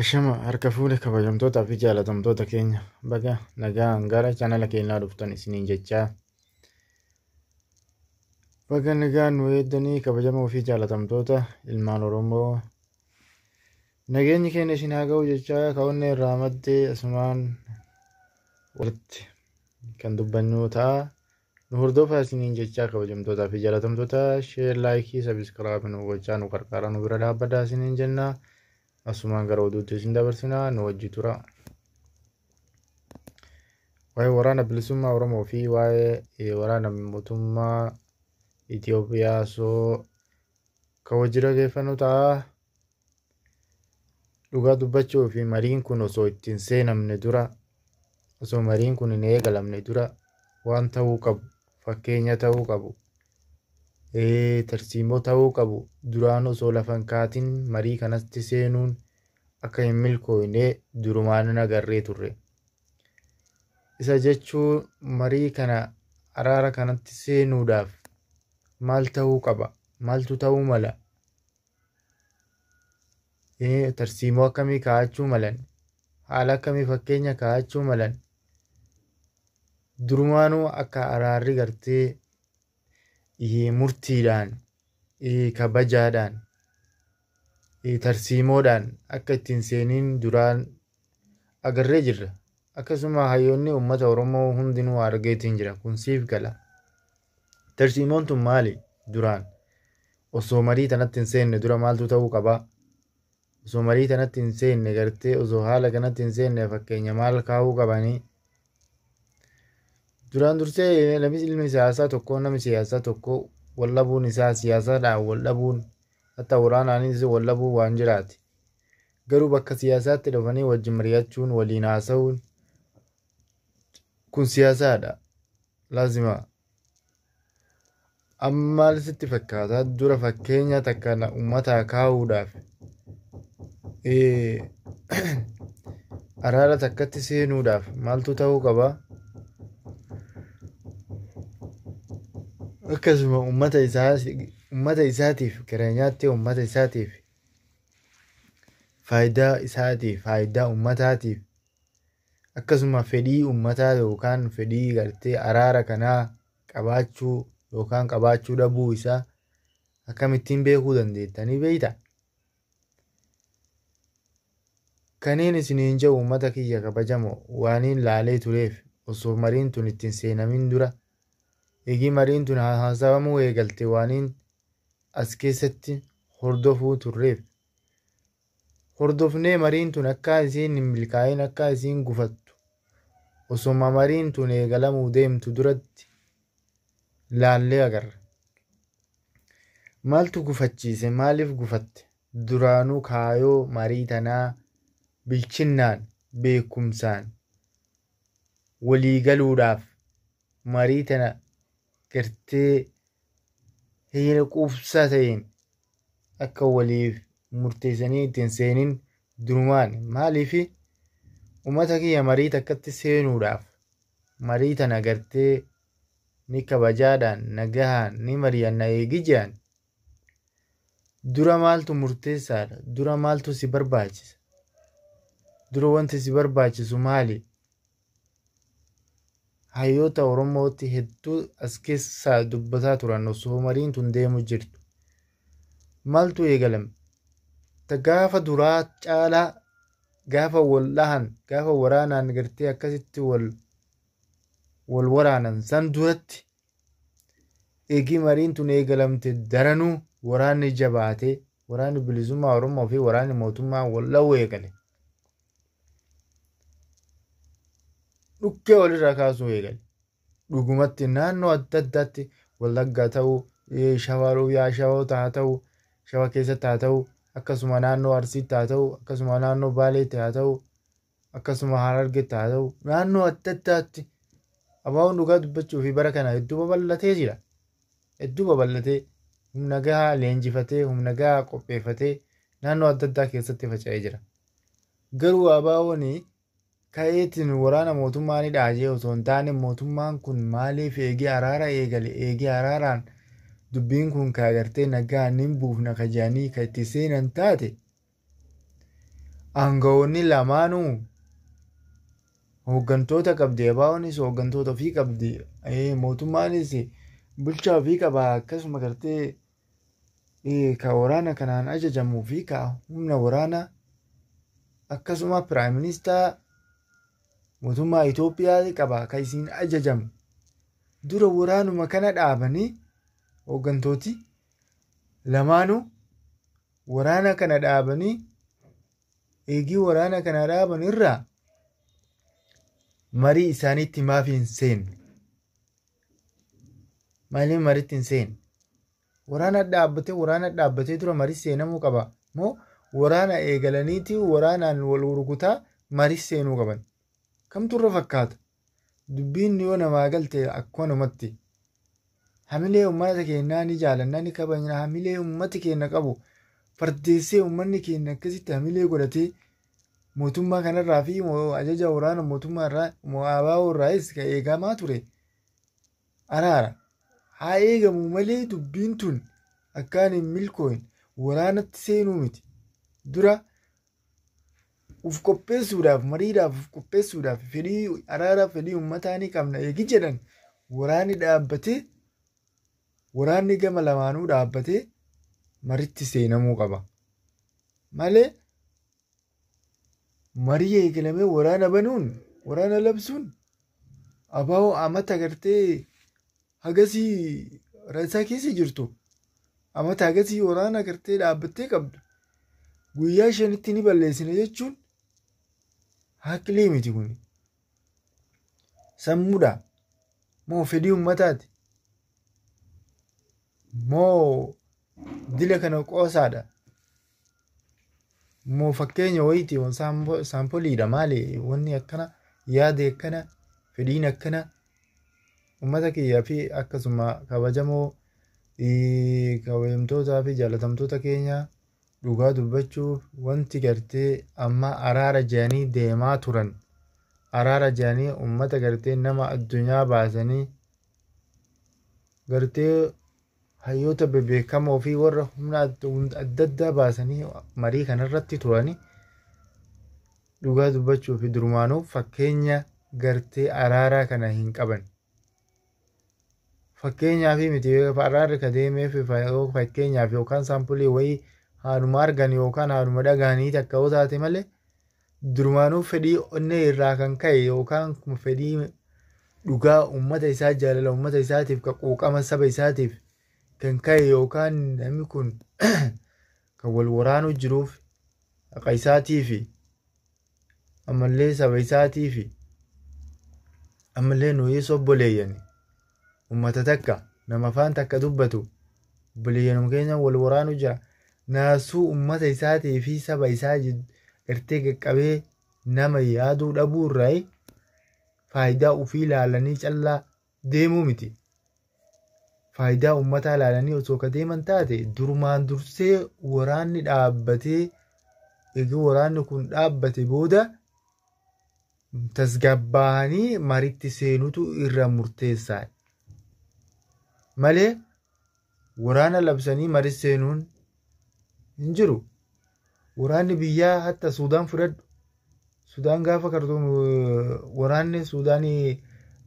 Ashama harka fuule kabajamtootaa fi jaalatamtoota keenya baga nagaan gara chaanala keenyaa dhuftan isiniin jechaa. Baga nagaan nu eeddanii kabajamoo fi jaalatamtoota ilmaan Oromoo nageenyi keenya isin haa ga'u jechaa kaa'onnee irraa maddee asumaan walitti kan dubbannu ta'a. Nu hordofaa isiniin jechaa kabajamtootaa fi jaalatamtoota share, like, subscribe nu gochaa nu qarqaara nu bira dhaabbadhaa isiniin jenna. Asumaan gara oduutti isin dabarsinaa nu wajji tura. Waa'ee waraana bilisummaa Oromoo fi waa'ee waraana mootummaa Itoophiyaa soo kan wajji dhageeffannu ta'a. Dhugaa dubbachuu fi mariin kun osoo ittiin seenamne dura, osoo mariin kun hin eegalamne dura waan ta'uu qabu, fakkeenya ta'uu qabu, tarsiimoo ta'uu qabu duraan osoo lafa hin kaatin marii kanatti seenuun akka hin milkoofne durumaan agarree turre. Isa jechuun marii kana araara kanatti seenuudhaaf maal ta'uu qaba? Maaltu ta'uu mala? Tarsiimoo akkamii kaa'achuu malan? Haala akkamii fakkeenya kaa'achuu malan? Durumaanuu akka araarri gartee murtiidhaan, kabajaadhaan, tarsiimoodhaan akka ittiin seeniin duraan agarree jirra. Akkasuma hayyoonni uummata Oromoo hundinuu argeetiin jira. Kun siif gala. Tarsiimoon tun maali? Duraan osoo marii tanatti hin seenne dura maaltu ta'uu qabaa? Osoo marii tanatti hin seenne gartee osoo haala kanatti hin seenne fakkeenya maal kaa'uu qabanii? Duraan dursee namni ilmi siyaasaa tokko namni siyaasaa tokko wal dhabuun isaa siyaasaadhaan wal dhabuun hatta waraanaanis wal dhabuun waan jiraati. Garuu bakka siyaasaatti dhufanii wajjin mari'achuun waliin haasa'uun kun siyaasaadha. Laazima. Amma maal sitti fakkaata? Dura fakkeenya takka uummataa kaa'uudhaaf araara takkatti seenuudhaaf maaltu ta'uu qaba? Akkasuma uummata isaatiif gara nyaattee uummata isaatiif faayidaa isaatiif faayidaa uummataatiif akkasuma fedhii uummataa yookaan fedhii gartee araara kanaa qabaachuu yookaan qabaachuu dhabuu isaa akkamittiin beekuu dandeettanii beektaa? Kanneen isiniin jedhu uummata kiyya kabajamoo waaniin laalee tureef osoo mariin tun ittiin seenamin dura eegii mariin tun haasawamuu eegalte waaniin as keessatti hordofuu turreef hordofnee mariin tun akka isiin hin milkaa'in akka isiin gufattu osoma mariin tun eegalamuu deemtu duratti laallee agarra. Maaltu gufachiise? Maaliif gufatte? Duraanuu kaayoo marii tanaa bilchinnaan beekumsaan walii galuudhaaf marii tana gartee heera quubsaa ta'een akka waliif murteessanii ittiin seenin durumaan maaliif uummata kiyya marii takkatti seenuudhaaf marii tana gartee ni kabajaadhaan nagahaan ni mari'anna eegi jedhan dura maaltu murteessaadha? Dura maaltu si barbaachisa? Dura wanti si barbaachisu maali? Hayyoota Oromootti hedduu as keessaa dubbataa turan osoo mariin tun deemu jirtu. Maaltu eegalame? Ta gaafa duraa caalaa gaafa wal dhahan gaafa waraanaan gartee akkasitti wal waraanan san duratti eegii mariin tun eegalamte daranuu waraanni jabaatee waraanni bilisummaa Oromoo fi waraanni mootummaa wal dha'uu eegale. Dhukkee walirraa kaasuu eegale. Dhugumatti naannoo adda addaatti Wallaggaa ta'uu, Shawaa Shawoota haa ta'u, Shawa keessatti haa ta'u, akkasuma naannoo Arsiitti haa ta'u, akkasuma naannoo Baaleetti haa ta'u, akkasuma Harargeetti haa ta'u, naannoo adda addaatti abaaboon dhugaa dubbachuu fi bara kana hedduu babal'atee jira. Hedduu babal'atee humna gahaa leenjifatee, humna gahaa qopheeffatee naannoo adda addaa keessatti faca'ee jira. Garuu abaaboon ka'eetiin waraana mootummaa ni dhaajee osoo hin taane mootummaan kun maaliif eegee araara eegale eegee araaraan dubbiin kun ka agartee nagaa ni buufna ka jedhanii ka itti seenan taate Aangawoonni lamaanuu hooggantoota qabdi. ABO'nis hooggantoota ofii qabdi. Mootummaanis bulchaa ofii qaba. Akkasuma gartee ka waraana kanaan ajajamuu fi ka humna waraanaa akkasuma prime minister mootummaa Itoophiyaa qaba ka isiin ajajamu. Dura waraanuma kana dhaabanii hooggantooti lamaanuu waraana kana dhaabanii, eegii waraana kana dhaaban irraa marii isaaniitti maaf hin seenne? Maaliif mariitti hin seenne? Waraana dhaabbatee, waraana dhaabbatee dura marii seenamuu qaba moo waraana eegalaniiti waraanaan wal rukutaa marii seenuu qaban? Kamtu irra fakkaata? Dubbiin yoo namaa galte akkanumatti. Hamilee uummata keenyaa ni jaalanna, ni kabajna. Hamilee uummati keenya qabu fardeessee, uummanni keenya akkasitti hamilee godhatee mootummaa kanarraa fi ajaja waraana mootummaa irraa ABO irraayis kan eegamaa ture. Araara haa eegamu malee dubbiin tun akkaan hin milkooyin waraanatti seenuu miti. Dura uf qopheessuudhaaf, mariidhaaf uf qopheessuudhaaf, fedhii araara, fedhii uummataa ni qabna eegi jedhan, waraanni dhaabbatee, waraanni gama lamaanuu dhaabbatee maritti seenamuu qaba. Malee marii eegalamee waraana banuun, waraana labsuun, ABO amata gartee hagasii rasaa keessa jirtu, amata hagasii waraana gartee dhaabbattee qabdu guyyaa 5tti ni balleessina jechuun haqlii miti kun. Sammuudha moo fedhii uummataati moo dila kana qoosaadha moo fakkeenya wayiiti, saampoliidha? Maali wanni akkana, yaada akkana, fedhiin akkana? Uummata kiyyaa fi akkasuma kabajamoo kabajamtootaa fi jaalatamtoota keenya, dhugaa dubbachuuf wanti gartee amma araara jedhanii deemaa turan, araara jedhanii uummata gartee nama addunyaa baasanii, gartee hayyoota bebeekamoo fi warra humna adda addaa baasanii marii kanarratti turani, dhugaa dubbachuu fi durumaanuu fakkeenya gartee araaraa kana hin qaban. Fakkeenyaaf miti, araarri ka deemeef fakkeenyaaf yookaan saampulii wayii haadhuma argan yookaan haadhuma dhagahanii takka yoo taate malee, durumaanuu fedhii onnee irraa kan ka'e yookaan fedhii dhugaa uummata isaa, jaalala uummata isaatiif, ka quuqama saba isaatiif kan ka'e yookaan namni kun kan wal waraanuu jiruuf haqa isaatii fi ammallee saba isaatii fi ammallee nuyi obboleeyyan, uummata takka, nama afaan takka dubbatu, obboleeyyanuma keenya wal waraanuu jira. Naasuu uummata isaatii fi saba isaa gartee qaqqabee nama yaaduu dhabuu irraa faayidaa ofii ilaalanii callaa deemuu miti. Faayidaa uummataa ilaalanii osoo ka deeman taate, durumaan dursee waraanni dhaabbatee, egaa waraanni kun dhaabbate booda tasgabbaa'anii maritti seenutu irra murteessaa. Malee waraana labsanii mari seenuun hin jiru. Waraanni biyyaa hatta Suudaan fudhadhu. Sudaan gaafa Kartuum waraanni Suudaanii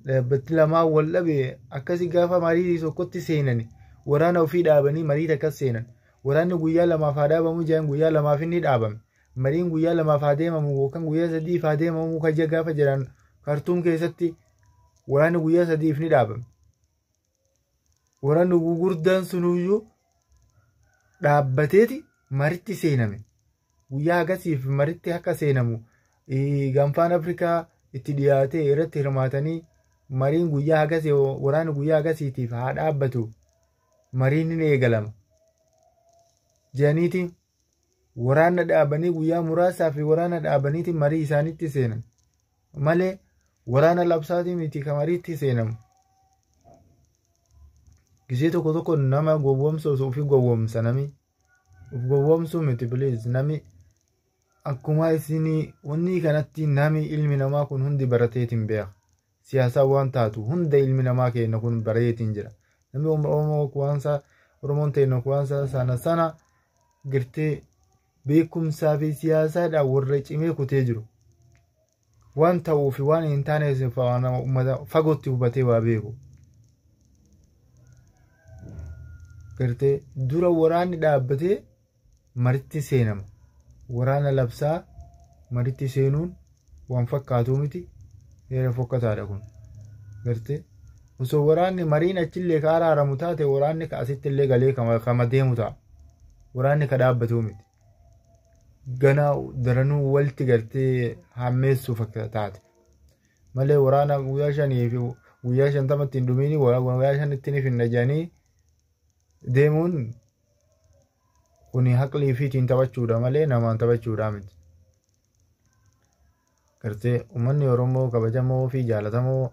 dhaabbatti lamaan wal dhabe, akkasi gaafa marii tokkotti seenan waraana ofii dhaabanii marii takkas seenan. Waraanni guyyaa 2f haa dhaabamu jedhan, guyyaa 2f inni dhaabame. Mariin guyyaa 2f haa deemamu yookaan guyyaa 3f haa deemamu kaja gaafa jedhan, Kartuum keessatti waraanni guyyaa 3f ni dhaabame. Waraanni gurguddaan sunuyyuu dhaabbateeti maritti seename. Guyyaa hagasiif maritti akka seenamu gaanfaan Afrikaa itti dhiyaatee irratti hirmaatanii, mariin guyyaa hagasii, waraanni guyyaa hagasiitiif haa dhaabbatu, mariin ni eegalama jedhaniiti waraana dhaabanii, guyyaa muraasaa fi waraana dhaabaniiti marii isaanitti seenan malee waraana labsaatii miti ka mariitti seenamu. Gisee tokko tokko nama gowwoomsu osoo ofii gowwoomsa, nami of gowwoomsuu miti, please. Nami akkuma isinii wanni kanatti nami ilmi namaa kun hundi barateetiin beeka. Siyaasaa waan taatu hunda ilmi namaa keenya kun bareetiin jira. Namni Oromoo kuwaansa, Oromoon teenya kuwaansa sana sana gartee Beekumsaa fi siyaasaadhaan warra cimee kutee jiru. Waan ta'uu fi waan hin taane uummata fagootti hubatee waa beeku. Gartee dura waraanni dhaabbatee maritti seenama. Waraana labsaa maritti seenuun waan fakkaatuu miti, heera fokkataadha kun. Gartee osoo waraanni mariin achillee ka araaramu taate, waraanni ka asitti illee galee kama deemu ta'a. Waraanni ka dhaabbatuu miti. Ganaa daranuu walitti gartee hammeessuuf akka taate. Malee waraana guyyaa 5 fi guyyaa 50tti hin dhumiini, guyyaa 5tti ni finna jedhanii deemuun kuni haqlii fiitiin taphachuudha malee namaan taphachuudha miti. Gartee uummanni Oromoo kabajamoo fi jaalatamoo,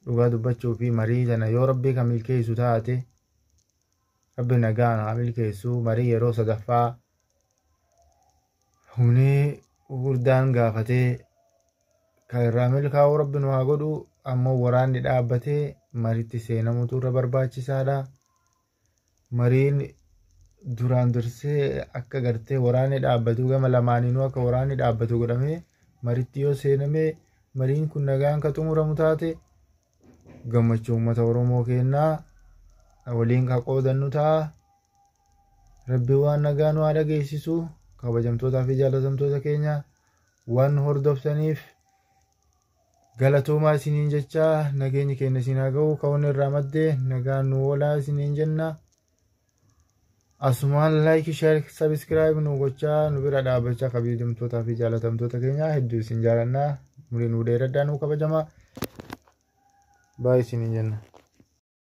dhugaa dubbachuu fi marii sana yoo Rabbii kan milkeessu taate, Rabbi nagaan haa milkeessu, marii yeroo sadaffaa humni gurguddaan gaafatee kan irraa milkaa'u Rabbi nu haa godhu. Ammoo waraanni dhaabbatee maritti seenamutu irra barbaachisaadha. Mariin duraan dursee akka gartee waraanni dhaabbatu, gama lamaaniinuu akka waraanni dhaabbatu godhamee maritti yoo seenamee, mariin kun nagaan ka xumuramu taate, gammachuu uummata Oromoo kennaa waliin ka qoodannu ta'a. Rabbi waan nagaa nu haa dhageessisu. Kabajamtootaa fi jaalatamtoota keenya, waan nu hordoftaniif galatoomaa isiniin jecha, nageenyi keenya isin haa ga'u, ka'uun irraa maddee nagaan nu oolaa isiniin jenna. Asumaan like, share, subscribe nu gochaa nu bira dhaabbachaa, kabajamtootaa fi jaalatamtoota keenya, hedduu isin jaalannaa, umurii nu dheeradhaa, nu kabajamaa, baay'ee isiniin jenna.